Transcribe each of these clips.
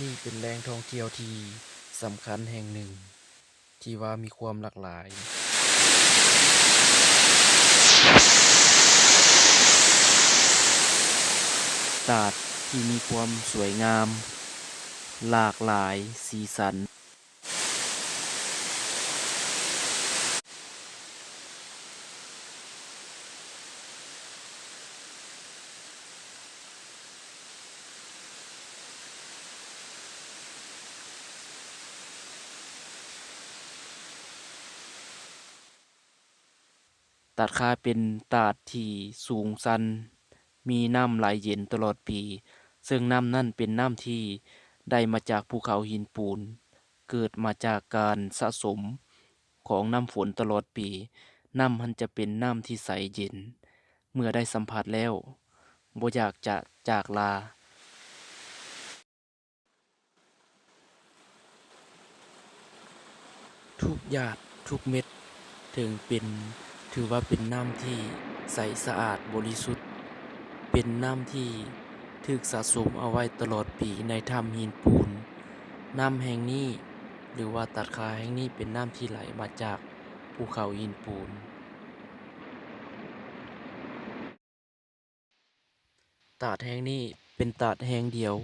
ນີ້ເປັນແຫຼ່ງທ່ອງທ່ຽວທີ່ສຳຄັນແຫ່ງໜຶ່ງ ທີ່ວ່າມີຄວາມຫຼາກຫຼາຍ. ຕາດທີ່ມີຄວາມສວຍງາມ, ຫຼາກຫຼາຍສີສັນ. ຕາດຄາເປັນຕາດທີ່ສູງຊັນ, ມີນ້ຳໄຫຼເຢັນຕະຫຼອດປີ, ເຊິ່ງນ້ຳນັ້ນເປັນນ້ຳທີ່ໄດ້ມາຈາກພູເຂົາຫີນປູນ, ເກີດມາຈາກການສະສົມຂອງນ້ຳຝົນຕະຫຼອດປີ. ນ້ຳຫັ້ນຈະເປັນນ້ຳທີ່ໃສເຢັນ, ເມື່ອໄດ້ສຳຜັດແລ້ວ ບໍ່ຢາກຈະຈາກລາ. ທຸກຫຍາດທຸກເມັດ ເຖິງເປັນ ຖືວ່າເປັນນ້ຳທີ່ໃສສະອາດບໍລິສຸດ, ເປັນນ້ຳທີ່ຖືກສະສົມເອົາໄວ້ຕະຫຼອດປີໃນຖ້ຳຫີນປູນ. ນ້ຳແຫ່ງນີ້ ຫຼືວ່າຕາດຄາແຫ່ງນີ້ ເປັນນ້ຳທີ່ໄຫຼມາຈາກພູເຂົາຫີນປູນ. ຕາດແຫ່ງນີ້ເປັນຕາດແຫ່ງດຽວ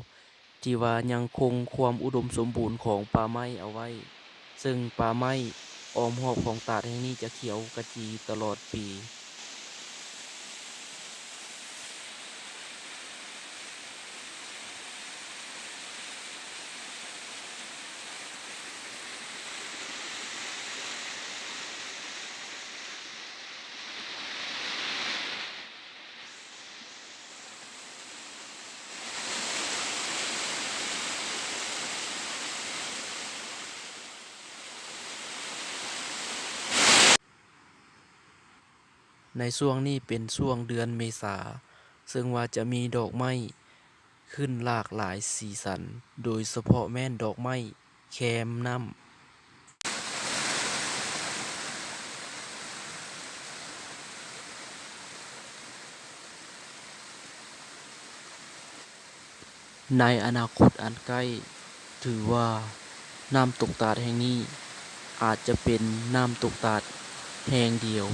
ທີ່ວ່າຍັງຄົງຄວາມອຸດົມສົມບູນຂອງປ່າໄມ້ເອົາໄວ້, ເຊິ່ງປ່າໄມ້ອ້ອມຮອບຂອງຕາດແຫ່ງນີ້ຈະຂຽວຂະຈີຕະຫຼອດປີ. ໃນຊ່ວງນີ້ເປັນຊ່ວງເດືອນເມສາ, ເຊິ່ງວ່າຈະມີດອກໄມ້ຂຶ້ນຫຼາກຫຼາຍສີສັນ, ໂດຍສະເພາະແມ່ນດອກໄມ້ ແຄມນ້ຳ. ໃນອະນາຄົດອັນໃກ້, ຖືວ່ານ້ຳຕົກຕາດແຫ່ງນີ້ ອາດຈະເປັນນ້ຳຕົກຕາດແຫ່ງດຽວ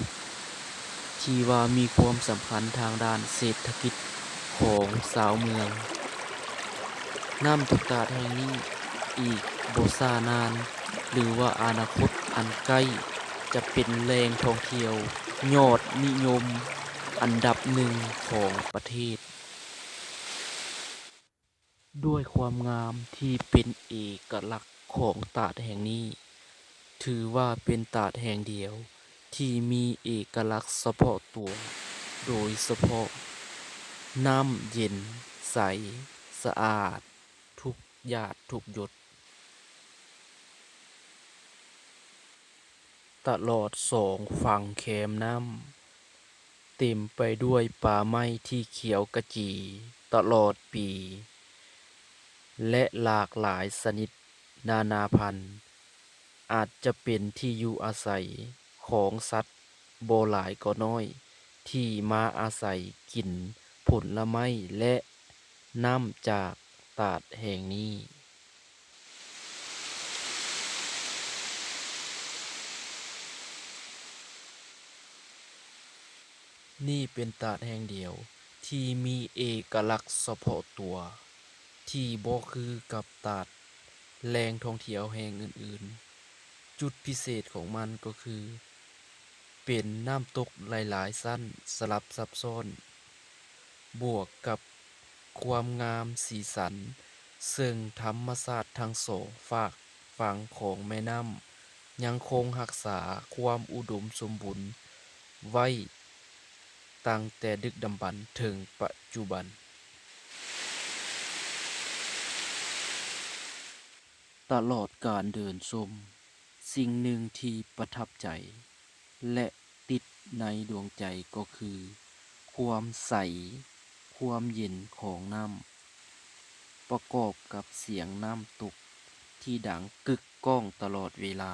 ທີ່ວ່າມີຄວາມສຳຄັນທາງດ້ານເສດຖະກິດຂອງຊາວເມືອງ. ນ້ຳຕົກຕາດແຫ່ງນີ້ ອີກບໍ່ຊ້ານານ ຫຼືວ່າອະນາຄົດອັນໃກ້ ຈະເປັນແຫຼ່ງທ່ອງທ່ຽວຍອດນິຍົມອັນດັບໜຶ່ງຂອງປະເທດ. ດ້ວຍຄວາມງາມທີ່ເປັນເອກະລັກຂອງຕາດແຫ່ງນີ້, ຖືວ່າເປັນຕາດແຫ່ງດຽວທີ່ມີເອກະລັກສະເພາະຕົວ, ໂດຍສະເພາະນ້ຳເຢັນໃສສະອາດທຸກຫຍາດທຸກຫຍົດ. ຕະຫຼອດສອງຝັ່ງແຄມນ້ຳ ເຕັມໄປດ້ວຍປ່າໄມ້ທີ່ຂຽວຂະຈີຕະຫຼອດປີ ແລະ ຫຼາກຫຼາຍຊະນິດນານາພັນ ອາດຈະເປັນທີ່ຢູ່ອາໄສຂອງສັດບໍ່ຫຼາຍກໍນ້ອຍ ທີ່ມາອາໄສກິນຜົນລະໄມ້ ແລະ ນ້ຳຈາກຕາດແຫ່ງນີ້. ນີ້ເປັນຕາດແຫ່ງດຽວທີ່ມີເອກະລັກສະເພາະຕົວ ທີ່ບໍ່ຄືກັບຕາດແຫຼ່ງທ່ອງທ່ຽວແຫ່ງອື່ນໆ. ຈຸດພິເສດຂອງມັນກໍຄື ເປັນນ້ຳຕົກຫຼາຍໆຊັ້ນສະຫຼັບຊັບຊ້ອນ, ບວກກັບຄວາມງາມສີສັນ, ເຊິ່ງທຳມະຊາດທັງສອງຟາກຝັ່ງຂອງແມ່ນ້ຳ ຍັງຄົງຮັກສາຄວາມອຸດົມສົມບູນໄວ້ຕັ້ງແຕ່ດຶກດຳບັນເຖິງປັດຈຸບັນ. ຕະຫຼອດການເດີນຊົມ, ສິ່ງໜຶ່ງທີ່ປະທັບໃຈ ແລະ ຕິດໃນດວງໃຈກໍຄື ຄວາມໃສ, ຄວາມເຢັນຂອງນ້ຳ ປະກອບກັບສຽງນ້ຳຕົກທີ່ດັງກຶກກ້ອງຕະຫຼອດເວລາ.